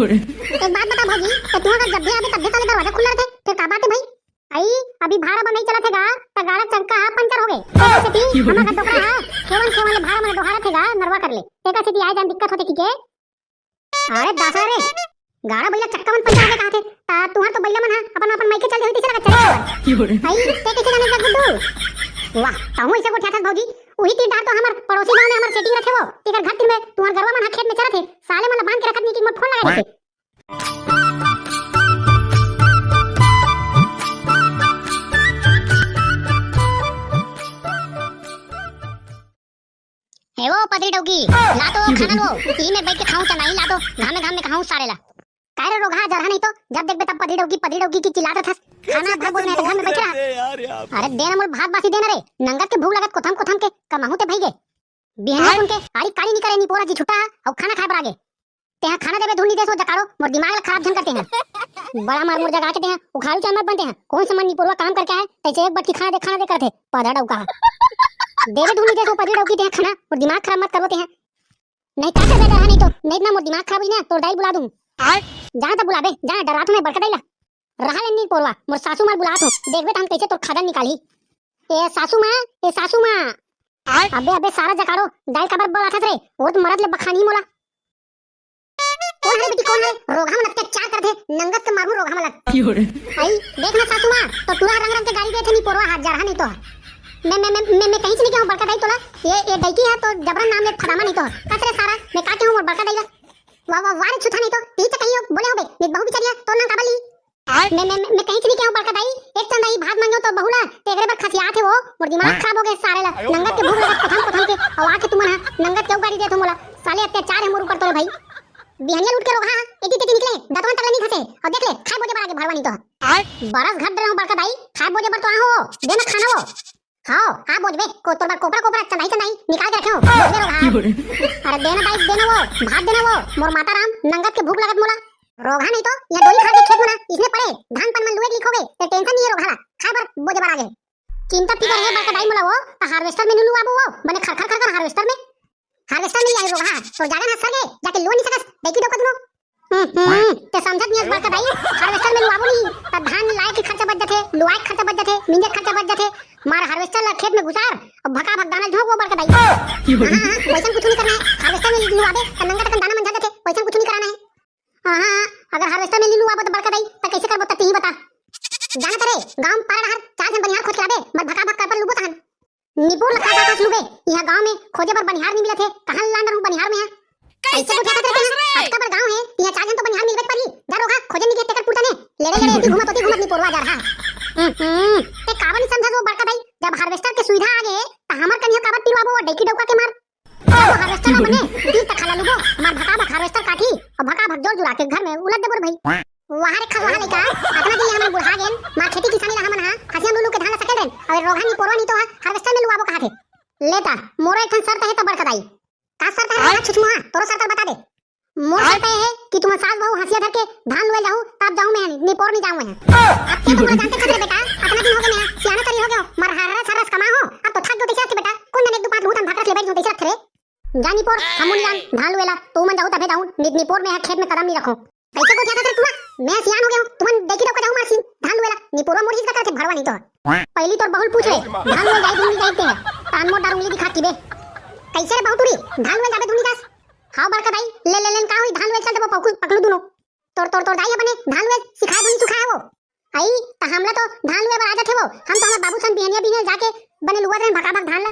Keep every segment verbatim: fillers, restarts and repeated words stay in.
एक बात बता भौजी, त तुंहर घर जब भी आबे तब भी साले दरवाजा खुला रथे, फेर का बात हे भाई? अई, अभी भाड़ा बंधई चलत हे गा, त गाड़ा चक्का ह पंचर होगे। तेकर सेती हमर घर डोकरा ह केवन केवन ले भाड़ा मन डोहारत हे गा, नरवा कर ले। तेकर सेती आए जान दिक्कत होथे कि के? अरे दासा रे, गाड़ा बइला चक्का मन पंचर होगे कहत हे, त तुंहर तो बइला मन ह अपन अपन मायके चल दे होही, तइसे लगत चले हवय। अई, ते कइसे जाने गा गुड्डू? वाह, तहूं अइसे गोठियाथस भौजी। उही तीर डार तो हमर पड़ोसी गांव में हमर सेटिंग रथे वो, तेकर घर तीर में तुंहर गरवा मन ह खेत में चरत हे, साले मन ल बांध के रखत नहीं कि मोर फोन लगा देथे। हे वो पदरी डौकी, ला तो खाना लो, ई में बैठ के खाऊं चंदाई, ला तो घामे घाम में खाऊं सारे ला। काय रे रोगहा, जरहा नहीं तो, जब देखबे तब पदरी डौकी, पदरी डौकी की चिल्लात रथस। खाना भर बोल नहीं तो घर में बैठ रहा। अरे दे ना मोर भात बासी दे ना रे, नंगत के भूख लगत कोथम कोथम के कमाहू ते भई गे। बिहनिया कुन के आड़ी काड़ी निकरे निपोरा जी छुट्टा अउ खाना खाए बर आगे। तेहा खाना देबे धुन नी देस वो जकाड़ो, मोर दिमाग ला खराब झन करते हैं। बड़ा मार मोर जगा के तेहा उखाड़ू चांद मत बनते हैं। कौन से मन निपोरवा काम करके आए, तैसे एक बटकी खाना दे, खाना दे करते, पदरा डौका। देबे धुन नी देस वो पदरी डौकी तेहा खाना, मोर दिमाग खराब मत करवो तेहा। नहीं का करबे डरा नहीं तो, नहीं ना मोर दिमाग खराब होई ना, तोर दाई बुला दूं। जा त बुलाबे, जा डरात हूं मैं बड़का दाई ला। रहा ले निपोरवा, मोर सासू मां ल बुलात हूं, देखबे त हम कैसे तोर खादन निकालही। ए सासू मां, ए सासू मां। अबे, अबे सारा जकाड़ो, दाई काबर बुलाथस रे? वो तो मरद ले बखानी मोला। कौन है रे बेटी, कौन है? रोगहा मन अत्याचार करथे, नंगत के मारहूं रोगहा मन ला। आई, देख ना सासू मां, तो टूरा रंग रंग के गाली देथे निपोरवा, हाथ जा रहा नहीं तो। मैं, मैं, मैं, मैं, मैं कहीं से नहीं कहूं बड़का दाई तोला, ये, ये डौकी है तो जबरन नाम ले फदामा नहीं तो। कस रे सारा, मैं का कहूं मोर बड़का दाई ला? वाह, वाह, वाह रे छुथा नहीं तो, पीछे कहीं हो, बोले होबे, नित बहू बिचारिया, तो नाम काबर ली? मैं, मैं, मैं, मैं कहीं से नहीं कहूं बड़का दाई, एक चंदाई भात मांगे हो तो बहू ला, तेकरे बर खसियात हे वो, मोर दिमाग खराब हो गए सारे ला, नंगत के भूख लगत कथम कथम के, अउ आके तुमन हा, नंगत क्यों गाली देत हो मोला, साले अत्याचार है मोर ऊपर तोरे भाई। बिहनिया लूट के रोगहा, एती तेती निकले, दतवन तक ले नहीं घसे, अउ देख ले, खाए बोजे बर आगे भरवा नहीं तो। बरस घट रहे हो बड़का दाई, खाए बोजे बर तो आ हो, दे ना खाना वो। हाव, आ बोजबे, को तोर बर कोपरा कोपरा चंदाई चंदाई निकाल के रखे हो, बोजबे रोगहा। अरे देना दाई, देना वो, भात देना वो, मोर माता राम, नंगत के भूख लगत मोला। रोगहा नहीं तो, ये डोली खा के खेत में ना, इसने पड़े, धान पन मन लुए के लिखोगे, ते टेंशन नहीं है रोगहा ला, खाए बर बोजे बर आगे। चिंता फिकर है बड़का दाई मोला वो, त हार्वेस्टर में नी लुआबो वो, बने खरखर खरखर हार्वेस्टर में। हार्वेस्टर मिल जाही रोगहा, तोर जागन ह सर गे, जाके लुआ नहीं सकस, डौकी डौका दुनो। हम्म, हम्म, ते समझत नहीं हस बड़का दाई, हार्वेस्टर में लुआबो नहीं, त धान लाए के खर्चा बच जाथे, लुआए के खर्चा बच जाथे, मिंजे के खर्चा बच जाथे। मार हार्वेस्टर ला खेत में घुसार, अब भका भक धान ल झोंक वो बड़का दाई। हाँ, हाँ, वैसन कुछ नहीं करना है, हार्वेस्टर में लुआबे, त नंगा टकन दाना मन झड़ जाथे, वैसन कुछ नहीं कराना है। हाँ, हाँ, अगर हार्वेस्टर में नी लुआबो त बड़का दाई, त कैसे करबो त तिही बता। जाना तरे, गांव पारा डहर चार झन बनिहार खोज के लाबे, मत भका भक कर पर लुबो तहन। निपोर लखा का खास लुबे, इहां गांव में खोजे बर बनिहार नहीं मिलत हे, कहां लान रहूं बनिहार में है? कैसे कैसे बुझा बुझात रहे हैं? अतका बड़ गांव है, इहां चार झन तो बनिहार मिलबे परही। जा रोगहा, खोजे नहीं गे तेकर पुरता ने। लेड़े लेड़े एती घूमत ओती घूमत निपोरवा जा रहा। हम्म, हम्म, ते काबर नहीं समझत वो बड़का दाई, जब हार्वेस्टर के सुविधा आ गे, त हमर कनिहा काबर पिरवाबो वो डौकी डौका के मार। जब वो हार्वेस्टर ला बने, तीर तक खाला लुबो, मार भका भक हार्वेस्टर काटी, अउ भका भक जोर जुरा के घर में उलट देबो रे भाई। वाह रे खसवाहा लइका, अतना दिन ले हमन बुढ़ा गेन, मार खेती किसानी ला हमन हा, हसिया लुलू के धान ला सकेल देन, अउ रोगहा निपोरवा नहीं तो हा, हार्वेस्टर में लुआबो कहाथे। लेता, मोरो एक ठन शर्त हे त बड़का दाई। का शर्त हे रे छुछमुहा, तोरो शर्त बता दे। मोर शर्त ये हे कि तुमन सास बहू हसिया धर के धान लुए जाहू, तब जाहूं मैं, निपोर नहीं जाहूं मैं। अब ते तो मोला जानते खतरे बेटा, अतना दिन हो गए मैं, सियाना सरी हो गए, मर हर हर सरस कमा हो, अब तो थक गो तैसे बेटा, कौन जने एक दो पात लूहू तन भाकर ले बैठ जाऊं तैसे लगथे रे। जा निपोर, हमू नहीं जान, धान लुएला, तुमन जाहू तभे जाहूं, नि-, निपोर में हा खेत में कदम नहीं रखो। कैसे गोठियाथस रे टूरा? मैं सियान हो गया हूँ, तुमन डौकी डौका जाहू मारसिन, धान लुएला, निपोरवा मोर हिस का करथे भरवा नहीं तो। पहली तोर बहुल पूछ ले, धान लुए जाई दूनी जाई ते, तान मोर डार उंगली दिखा किबे। कैसे रे बहु टूरी, धान लुए जाबे दूनी जास? हाव बड़का दाई, ले ले लेन का होई, धान लुए चल देबो पकलू, पकलू दुनो। तोर, तोर, तोर दाई ह बने धान लुए सिखाए दूनी सुखाए वो। आई, त हमला तो धान लुए बर आ जाथे वो। हम तो हमर बाबू सन बिहनिया बिहनिया जाके बने लुवत रहन भका भक धान ला।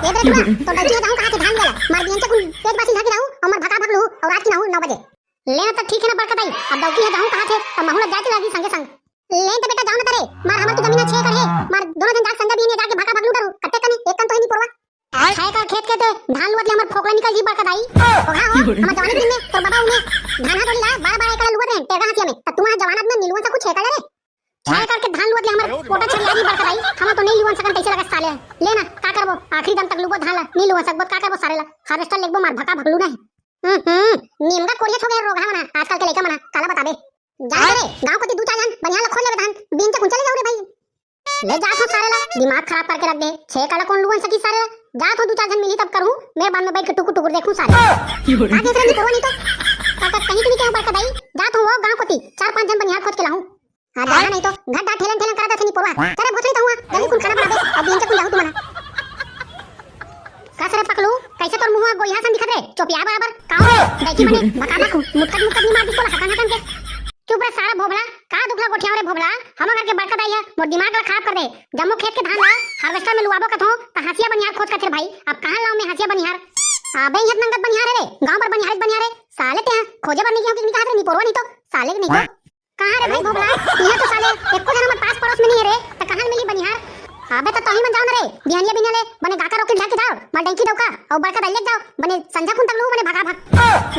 ए दे टूरा, तो डौकी ह जाहूं कहाथे धान लुए ला। मार बिहन के कुन पेट बासी ढाकी रहू, अउ मार भका भक लुहू, अउ रात की नहू नौ बजे। ले ना त ठीक है ना बड़का दाई, अब डौकी ह जाहूं कहाथे, त महू ला जाए के लागी संगे संग। ले त बेटा जाओ ना तरे, मार हमर तो जमीन ह छे एकड़ हे, मार दोनों जन जाके संजा बिहनिया जाके भका भक लू डरू, कते कनी, एक कन तो हे निपोरवा। छह एकड़ खेत के ते धान लुवत ले हमर फोकला निकल जी बड़का दाई। ओ हाँ हो, हमर जवानी दिन में तोर बाबा उमे धान हा डोली ला बारह बारह एकड़ लुवत रहे, टेगा हथिया में, त तुमन जवान आदमी नी लुवन सकू छह एकड़ रे। छह एकड़ के धान लुवत ले हमर पोटा छरिया जी बड़का दाई, हमन तो नहीं लुवन सकन, कैसे लगत साले। ले ना, का करबो, आखिरी दम तक लुबो धान ला, नहीं लुवन सकबो, का करबो सारे ला, हार्वेस्टर लेगबो मार भका भकलू नहीं। हम्म, हम्म, निमगा कोरिया छो गए रोगहा मना, आजकल के लइका मना, काला बताबे। जा रे, गांव कोती दू चार झन बनिहार ला खोज लेबे धान, बीन के कुन चले जाऊ रे भाई। ले जात हो सारे ला, दिमाग खराब करके रख दे। छे काला कौन लुअन सकी सारे ला? जात हो दू चार झन मिली तब करूँ, मैं बाद में बैठ के टुकुर टुकुर देखूँ सारे। का कहे रे निपोरवा नहीं तो? का, का, कहीं तो नहीं कहूँ बड़का दाई, जाना नहीं तो घर डाल ठेलन ठेलन करा दथे निपोरवा। चल रे भोसड़ी, तहूँ जल्दी कुन खाना बनाबे, अब बिहन के कुन जाहू तुमन। कस रे पकलू, कइसे तोर मुंह गोइहा सन दिखत रे? चोपिया बराबर का हो रे? देखी बने भका भक मुटकत मुटकत नहीं मार दिस तोला हकन हकन के। चुप रे सारा भोभला, का दुख ला गोठियाव रे भोभला? हमर घर के बड़का दाई ह मोर दिमाग ला खराब कर दे। जम्मो खेत के धान ला हार्वेस्टर में लुआबो कथों, त हंसिया बनिहार खोज कथे भाई। अब कहाँ लाऊं मैं हंसिया बनिहार? अबे इहाँ नंगत बनिहार है रे, गांव भर बनिहार बनिहार है। साले तेहा खोजे बर नहीं गए हो कि नहीं कहा रे निपोरवा नहीं तो साले के नहीं तो। कहाँ रे भाई भोभला? इहाँ तो साले एको झन हमर पास पड़ोस में नहीं है रे, त कहाँ मिली बनिहार? अबे त तहीं मन जाओ ना रे, बिहनिया बिहनिया ले बने गाकर रोकिल ढाके जाओ, मार डंकी दौका, अउ बड़का दाई ले जाओ, बने संझा कुन तक लू बने भगा भग।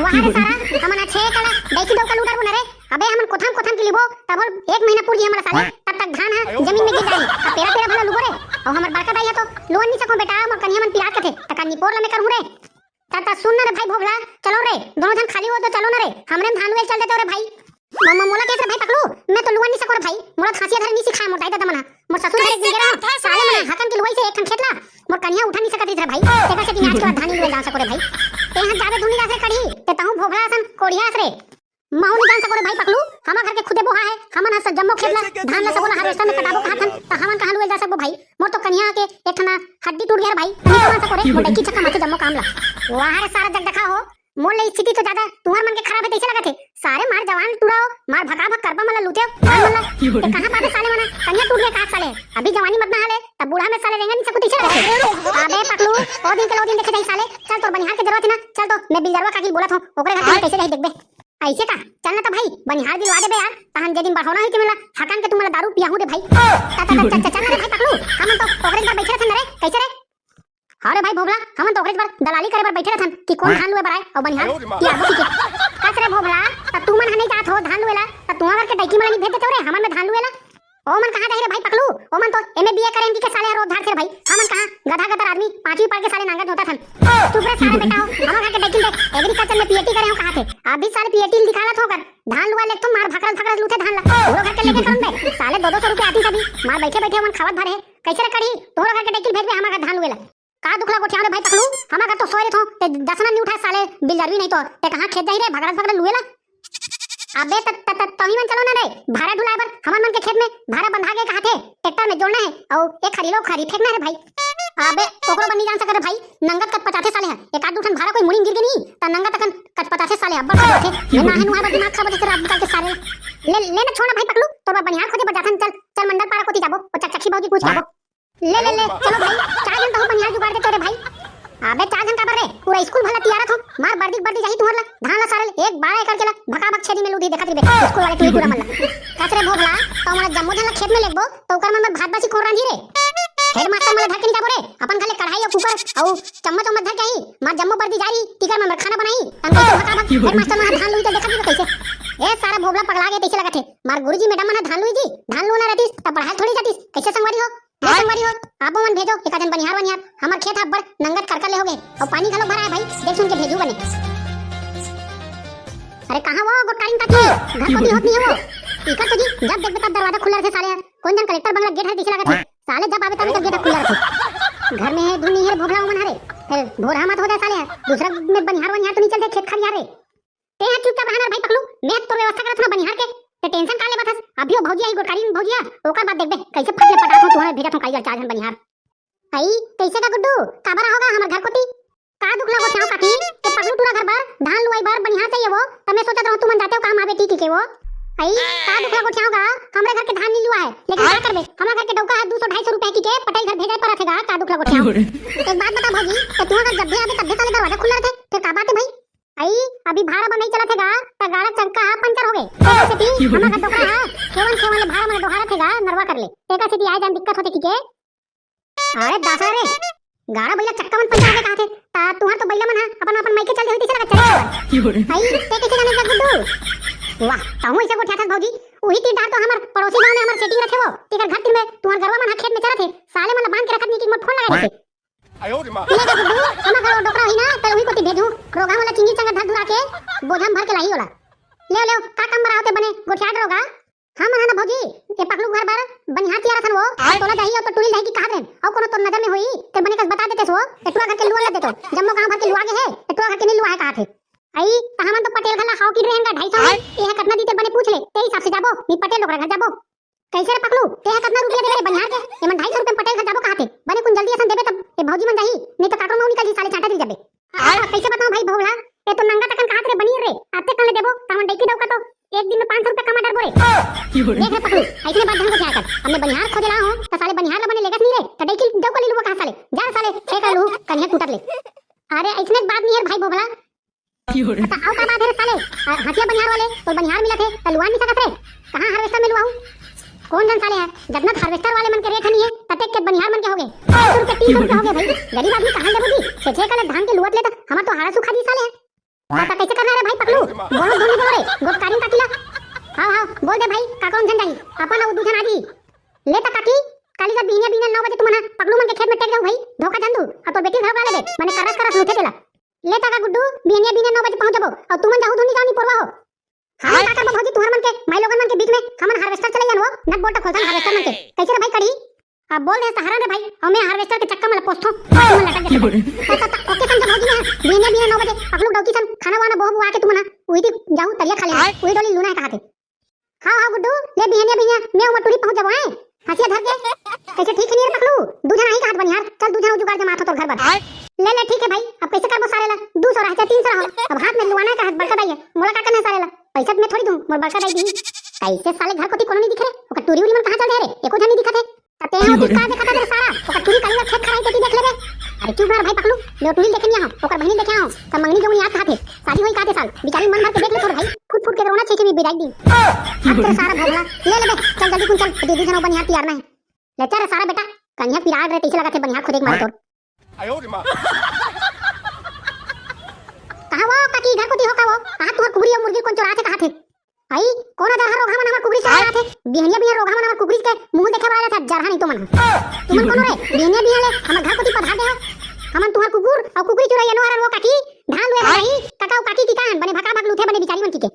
वाह रे सारा, हमन अच्छे कला डंकी दौका लूटर बना रे। अबे हमन कोथम कोथम के लिबो, तब एक महीना पूर जी हमला साले, तब तक धान ह जमीन में गिर जाही। अब पेरा पेरा भला लुबो रे, अउ हमर बड़का दाई ह तो लुअन नहीं सको बेटा, मोर कनिया मन पिरात कथे, त का निपोर ला मैं करहूँ रे। ता, ता सुन ना रे भाई भोभला, चलो रे, दोनों जन खाली हो तो चलो ना रे, हमरे में धान लुए चल देते हो रे भाई। म-, म-, मोला कइसे रे भाई पकलू, मैं तो लुआ नहीं सको रे भाई, मोला तो हंसिया धरे नहीं सिखाए मोर दाई ददा मन ह। मोर ससुर धरे गिर गिरा, साले मन ह हकन के लुआई से एक ठन खेत ला, मोर कनिया उठा नहीं सकत रहिस रे भाई। तेकर से कि आज के बाद धान नहीं लुए जान सको रे भाई। ते हाथ जाबे धुन नहीं जास रे कढ़ी, ते तहूँ भोभला असन कोढ़िया अस रे। महू नहीं जान सको रे भाई पकलू, हमर घर के खुदे बोहा है, हमन ह जम्मो खेत ला धान ला सबो ला हार्वेस्टर में कटाबो कहत हन, त हमन कहाँ लुए जा सकबो भाई? मोर तो कनिया के एक ठन हड्डी टूट गया रे भाई, नहीं तो मान सको रे, मोर डंकी चक्का माथे जम्मो काम ला। वाह रे सारा जग देखा हो, मोर ले स्थिति तो ज्यादा तुहर मन के खराब है तइसे लगत है। सारे मार जवान टूरा हो, मार भका भक करबा मन ला लूटे हो, धान मन ला। ते कहाँ पाबे साले मन ह? कनिया टूट गए कहा साले, अभी जवानी मत नहा ले, तब बूढ़ा में साले रेंगा नहीं सकू तइसे लगत है। अबे पकलू, ओ दिन के लो दिन देखे जाई साले, चल तोर बनिहार के जरूरत है ना, चल तो मैं बिलजरवा काकी बोलत हूँ, ओकरे घर के कइसे जाई देखबे। अइसे का? चल ना त भाई, बनिहार दिलवा देबे यार, तहन जे दिन बढ़ौना होई ते मेला हकन के तुमला दारू पियाहूँ रे भाई। ता, ता, ता, चल, चल, चल ना रे भाई पकलू, हमन तो ओकरे बर बैठे रहथन रे, कइसे रे? हाँ रे भाई भोभला, हमन तो ओकरे बर दलाली करे बर बैठे रहथन कि कोन धान लुए बर आए अउ बनिहार कि आबो कि के। कस रे भोभला, त तुमन ह नहीं जात हो धान लुए ला, त तुमन घर के डंकी मन ला नहीं भेज देते हो रे, हमन में धान लुए ला। ओमन कहाँ जाही रे भाई पकलू, ओमन तो एमए बीए करे इनकी के साले रोज झाड़थे रे भाई। हमन कहाँ गधा गदर आदमी पांचवी पढ़ के साले नांगर जोतत हन। चुप रे सारे बेटा हो, हमर घर के डंकी देख, एग्रीकल्चर में पीएटी करे हो कहा थे। अभी साले पीएटी दिखाला थोकर धान लुआ ले तो मार भकरस भकरस लूथे धान ला। तोरो घर के लेके करन बे, साले दो दो सौ रुपया आती सभी, मार बैठे बैठे ओमन खावत भरे। कइसे रे कढ़ी, तोरो घर के डंकी भेजबे हमर घर धान लुए ला। का दुख ला गोठियाव रे भाई पकलू, हमर घर तो सोए रहिथों, ते दसना नहीं उठाए साले बिलजरवी नहीं तो, ते कहाँ खेत जाही रे भकरस भकरस लुए ला। अबे त, त, त, तमी मन चलो ना रे, भारा ढुलाए बर हमर मन के खेत में भारा बंधा के कहा थे, ट्रैक्टर में जोड़ना है, अउ एक खरीलो खरी फेंकना है रे भाई। अबे ओकरो बर नहीं जान सके रे भाई, नंगत कत पचाथे साले है, एक आध दू ठन भारा कोई मुड़ी में गिर गे नहीं, त नंगत अकन कत पचाथे साले, अब्बड़ खरीथे। ये ना है नुहा बर दिमाग खराब होथे रात निकाल के साले। ले, ले ना छोड़ ना भाई पकलू, तोर बर बनिहार खोजे बर जाथन, चल, चल मंडल पारा कोती जाबो, ओ चकचकी भौजी पूछ के आबो। ले, ले, ले, चलो भाई, चार झन तहूँ बनिहार जुगाड़ देते रे भाई। अबे चार झन काबर रे? पूरा स्कूल भला तियारत हो। मार बर्दी बर्दी जाही तुहर ला। धान ला सारे एक बारह एकड़ के ला भका भक छेदी में लूधी देखत रहिबे। स्कूल वाले टूरी टूरा मन ला। कस रे भोभला, त हमन जम्मो झन ला खेत में लेगबो, त ओकर मन बर भात बासी कोन रांधी रे? हेडमास्टर मन ला धर के नहीं जाबो रे। अपन घर ले कढ़ाई अउ कुकर अउ चम्मच उम्मच धर के आही। मार जम्मो बर्दी जा रही, टीचर मन बर खाना बनाही। तन कइसे भका भक हेडमास्टर मन ह धान लुही त देखत रहिबे कइसे? ए सारा भोभला पगला गे तइसे लगत हे। मार गुरुजी मैडम मन ह धान लुही जी, धान लुहना रहतिस, त पढ़ाए थोड़ी जातिस। कइसे संगवारी हो? ले संगवारी हो, आपो मन भेजो एक आध झन बनिहार वनिहार। हमर खेत ह अब्बड़ नंगत करकर ले होगे, अउ पानी घलो भरा है भाई, देख सुन के भेजू बने। अरे कहाँ वो गोटकारिन काकी, घर कोती होत नहीं है वो। इकर तो जी जब देखबे तब दरवाजा खुला रथे साले ह। कोन जन कलेक्टर बंगला गेट हरे तइसे लागत हे। साले जब आबे तब एकर गेट खुला रथे। घर में है धुन नहीं है भोभला उमन हरे। फिर भोरहा मत हो जाए साले ह। दूसरा में बनिहार वनिहार तो नहीं चलते खेत खरिहार रे। तें ह चुपचाप रह ना रे भाई पकलू, मैं तोर व्यवस्था करत हूँ ना बनिहार के। ते टेंशन का लेवत हस? अभी वो भौजी आही, गोटकारिन भौजी आ, ओकर बाद देखबे कइसे फट ले पटात हूँ तुहर, भेजत हूँ काई चार झन बनिहार। आई, कइसे गा गुड्डू, काबर होगा हमर घर कोती? का दुख ला गोठियाव काकी, ते पकलू टूरा घर बर धान लुआई बर बनिहार चाहिए वो, त मैं सोचत रहूँ तुमन जाते हो काम आबे ठीक के वो। आई, का दुख ला गोठियाव गा, हमरे घर के धान नहीं लुआ है, लेकिन का करबे, हमर घर के डौका है दू सौ ढाई सौ रुपया की के पटई घर भेजे परत हे गा, का दुख ला गोठियाव? एक बात बता भौजी, ते तुहर घर जब भी आबे तब भी साले दरवाजा खुला रथे, फिर का बात है भाई? आई, अभी भारा बंधई चलत हे गा, त गाड़ा चक्का ह पंचर हो गे। तेकर सेती हमर घर डोकरा ह खेवन खेवन ले भारा मन डोहारत हे गा, नरवा कर ले। तेकर सेती आए जान दिक्कत होथे कहिके। अरे दासा रे, गाड़ा बइला चक्का मन पंचर हो गे कहाथे, त तुहर तो बइला मन ह अपन अपन मायके चल दे होही तइसे लगत चले बर। आई, ते कइसे जाने गा गुड्डू? वाह, तहूँ अइसे गोठियाथस भौजी। उही तीर डार तो हमर पड़ोसी गांव में हमर सेटिंग रथे वो, तेकर घर तीर में तुहर गरवा मन ह खेत में चरत हे, साले मन ल बांध के रखत नहीं कि मोर फोन लगा देथे। ले गा गुड्डू, हमर घर डोकरा होही ना, त उही कोती भेजहूँ। रोगहा वाला चिंगी चंगा धर धुरा के बोझा म भर के लाही ओला। ले ले, का काम बर आवते बने गोठियात रोगहा? हम हन ना भौजी, ए पकलू घर बर बनिहार तियारत हन वो, आय। तोला जाही अउ तो टूरी जाही की कहत रहेन, अउ कोनो तोर नजर में होही, ते बने कस बता देतेस वो, ए टूरा घर के लुआ ल देतो, जम्मो गांव भर के लुआ गे हे, ए टूरा घर के नहीं लुआ है कहत हे। आई, त हमन तो पटेल घर ला हाव किन रहेन गा ढाई सौ, आय। ए ह कतना दीते बने पूछ ले, ते हिसाब से जाबो, नहीं पटेल डोकरा घर जाबो। कइसे रे पकलू, तें ह कतना रुपया देबे रे बनिहार के? एमन ढाई सौ रुपया म पटेल घर जाबो काहथे। बने कुन जल्दी असन देबे तब ए भौजी मन जाही, नइ तो काकरो मउनी कलही साले चांटा दिल जाबे। आ, कइसे बतावंव भाई भोभला, ए तो नंगा तकन काहत रे बनिहार रे, अतेक कन ले देबो, त हमन डइकी डउका तो एक दिन म पाँच सौ रुपया कमा डरबो रे। देख रे पकलू, अइसने बात झन गोठियाय कर। अब मैं बनिहार खोजे ला आहूं, त साले बनिहार ला बने लेगस नइ रे, त डइकी डउका ले लुबो कहाँ साले? जा रे साले, फेंक लूहूं कनिहा कूटत ले। अरे अइसने बात नइ हे रे भाई भोभला, त अउ का बात हे रे साले? आ, हंसिया बनिहार वाले, तोर बनिहार मिलत हे, त लुवा नइ सकस रे? कहाँ harvester म लुवाहूं? कोन जन साले हे, जतना harvester वाले मन के rate हे नइ हे, ततेक के बनिहार मन के होगे। दू सौ रुपया, तीन सौ रुपया होगे भाई। गरीब आदमी कहाँ लेबो जी? छे छे कन ले धान के लुवत ले त हमर तो हाड़ा सुखा जी साले हे। त, त कइसे करना हे रे भाई पकलू? बोलो धुन बोलो रे, गोटकारिन काकी ला। हाव, हाव, बोल दे भाई, काकरो झन जाही, अपन अउ दू झन आ जी। ले त काकी, काली जब बिहनिया बिहनिया नौ बजे तुमन ह पकलू मन के खेत म टेक जाहू भाई, धोखा झन दू, अउ तोर बेटी घलो ला लेबे, बने करस करस लुथे तेला। ले त का गुड्डू, बिहनिया बिहनिया नौ बजे पहुंच जाबो, अउ तुमन जाहू धुन जाहू निपोरवा हो। हमन का करबो भौजी, तुंहर मन के माई लोगन मन के बीच म हमन harvester चलई अनवो, नट बोल्ट खोलथन harvester मन के। कइसे रे भाई कड़ी? अब बोल दे सहारा रे भाई, अउ मैं harvester के चक्का म ल पोसथों, तुमन लटक जाहू। त, त, त, ओके समझो भौजी, मैं बिहनिया बिहनिया नौ बजे पकलू डौकी सन खाना वाना बोह बुआ के तुमन ह उही ती जाहू तरिया खा ले, उही डोली लूना हे काहथे। हाव, हाव गुड्डू, ले बिहनिया बिहनिया मैं उमर टूरी पहुंच जाबो, हैं? हंसिया धर के। कइसे ठीक हे नइ रे पकलू? दू झन आही काहत बनिहार, चल दू झन अउ जुगाड़ जमाथों तोर घर बर। ले, ले, ठीक हे भाई, अब कइसे करबो साले ला? दू सौ रहे चाहे तीन सौ रहे, अब हाथ म लुवाना हे काहत बड़का दाई हे, मोला का करना हे साले ला? पइसा त मैं थोड़ी दूं, मोर बड़का दाई दिही। कइसे साले घर कोती कोनो नइ दिखे रे? ओकर टूरी उरी मन कहाँ चल दे रे? एको झन नइ दिखत हे। त तें ह ओती का देखत हस रे सारा? ओकर टूरी काली ला खेत खराही कोती देख लेबे। अरे चुप रह रे भाई पकलू, मैं टूरी ल देखे नइ आहूं, ओकर बहिनी ल देखे आहूं, त मंगनी जंगनी आत काहथे, शादी होही काहथे साल, बिचारी मन भर के देख लेथों रे भाई, फूट फूट के रोना छेके भी बिदाई दिन। हट रे सारा भोभला, ले लेबे, चल जल्दी कुन चल, दीदी झन अउ बनिहार तियारना हे। ले चल रे सारा बेटा, कनिहा पिरात रे, तइसे लगत हे बनिहार खोदे के मारे तोर। कहाँ वो काकी, घर कोती हो का वो? कहाँ तुंहर कुकरी अउ मुर्गी कोन चोराथे काहथे? अई, कोन अदरहा रोगहा मन हमर कुकरी चोराथे? बिहनिया बिहनिया रोगहा मन हमर कुकरी के मुंह देखे बर आ जाथे, अदरहा नइ तो मन ह। तुमन कोनो रे? बिहनिया बिहनिया ले हमर घर कोती पधार दे हो। हमन तुंहर कुकुर अउ कुकरी चोरइया नो हरन वो काकी, धान लुए बर आही, कका अउ काकी किकाहन, बने भका भक लुथे बने बिचारी मन किके।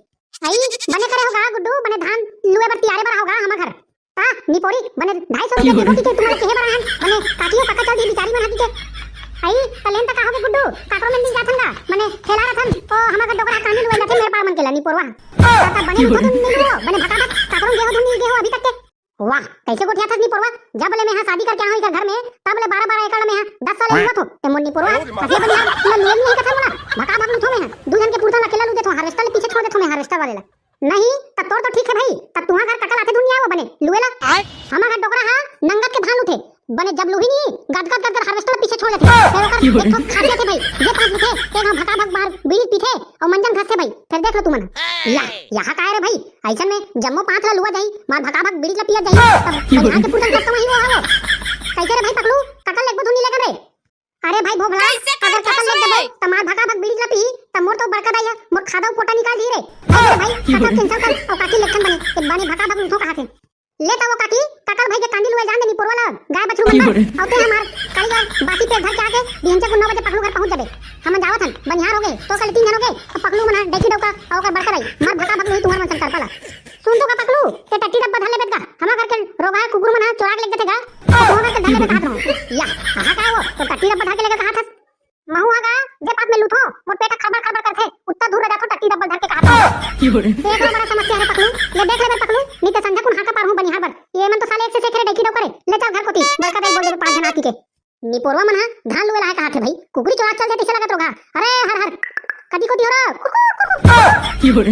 अई, बने करे हो गा गुड्डू, बने धान लुए बर तियारे बर हो गा हमर घर। का निपोरी, बने ढाई सौ रुपया देबो किके तुमन ल केहे बर आहन, बने काकी अउ कका चल दिही बिचारी मन ह किके। अई, त लेन त का होगे गुड्डू, काकरो मेर नइ जाथन गा, बने ठेला रथन, ओ हमर घर डोकरा ह कांदी लुवई जाथे, मेर पार मन के ला निपोरवा। त, त बने लुथो धुन नइ लुवो, बने भका भक, काकरो गे हो धुन नइ गे हो अभी तक के। वाह, कइसे गोठियाथस निपोरवा, जब ले मैं ह शादी करके आहूं एकर घर म, तब ले बारह बारह एकड़ ल मैं ह दस साल ले लुवत हों, ते मोर निपोरवा, हंसिया बनिहार, ल लुए नइ हे कथन मोला, भका भक लुथों मैं ह, दू झन के पुरता ल अकेला लू देथों, harvester ल पीछे छोड़ देथों मैं, harvester वाले ला। नहीं, त तोर तो ठीक हे भाई, त तुंहर घर कका ल आथे धुन नइ आवो बने लुए ला। हमर घर डोकरा ह नंगत के धान लुथे, बने जब लुही नइ, गदगद गदगद harvester ल पीछे छोड़ लेथे। फेर ओकर एक ठो खासियत हे भाई, जे पांत लुथे, तेन ह भका भक बार बीड़ी पीथे अउ मंजन घसथे भाई। फेर देख लो तुमन। या, यहा काय रे भाई, अइसन म जम्मो पांत ल लुवा जाही, मार भका भक बीड़ी ल पिया जाही, तब बनिहार के पुरता कब कमाही वो हा वो। कइसे रे भाई पकलू, कका ल लेगबो धुन नइ लेगन रे? अरे भाई भोभला, कइसे अगर कका ल लेग देबो, त मार भका भक बीड़ी ल पीही, त मोर तो बड़का दाई ह मोर खादा अउ पोटा निकाल दिही रे। अरे भाई, कका ल cancel कर, अउ काकी ल लेगथन बने, ए बने भका भक लुथों काहथे। ले त वो काकी, कका ल भाई के कांदी लुए जान दे निपोरवा ल, गाय बछरू मन बर। अउ तें ह मार काली बर बासी पेट धर के आके, बिहनिया कुन नौ बजे पकलू घर पहुंच जाबे। हमन जावत हन, बनिहार होगे, तोर साले तीन झन होगे, अउ पकलू मन ह डेकी डउका, अउ ओकर बड़का दाई, मार भका भक लुही तुंहर मन संग करपा ला। सुन तो का पकलू, तें टट्टी डब्बा धर लेबे त का, हमर घर के रोगहा कुकुर मन ह चोरा के लेग देथे गा, त तुंहर घर के धर लेबे कहत रहूं। या, कहा का वो, तो टट्टी डब्बा धर के लेगे कहत हस। महूं ह गा, जे पांत में लुथों, मोर पेट ह खड़बड़ खड़बड़ करथे, उत्ता दूर रह जाथों टट्टी डब्बा धर के कहत रहूं। ये तो बड़ा समस्या हे पकलू, ले देख लेबे पकलू, नइ ते संझा कुन हांका पारहूं बनिहार बर। ये मन तो साले एक से सेखरे डेकी डउका रे, ले चल घर कोती, बड़का दाई बोल देबे पांच झन आती के। निपोरवा मन ह धान लुए ला हे कहत हे भाई, कुकरी चोरा चल दे तइसे लगत रोगहा। अरे हर हर, कती कोती हो रा, कुकुर, कुकुर।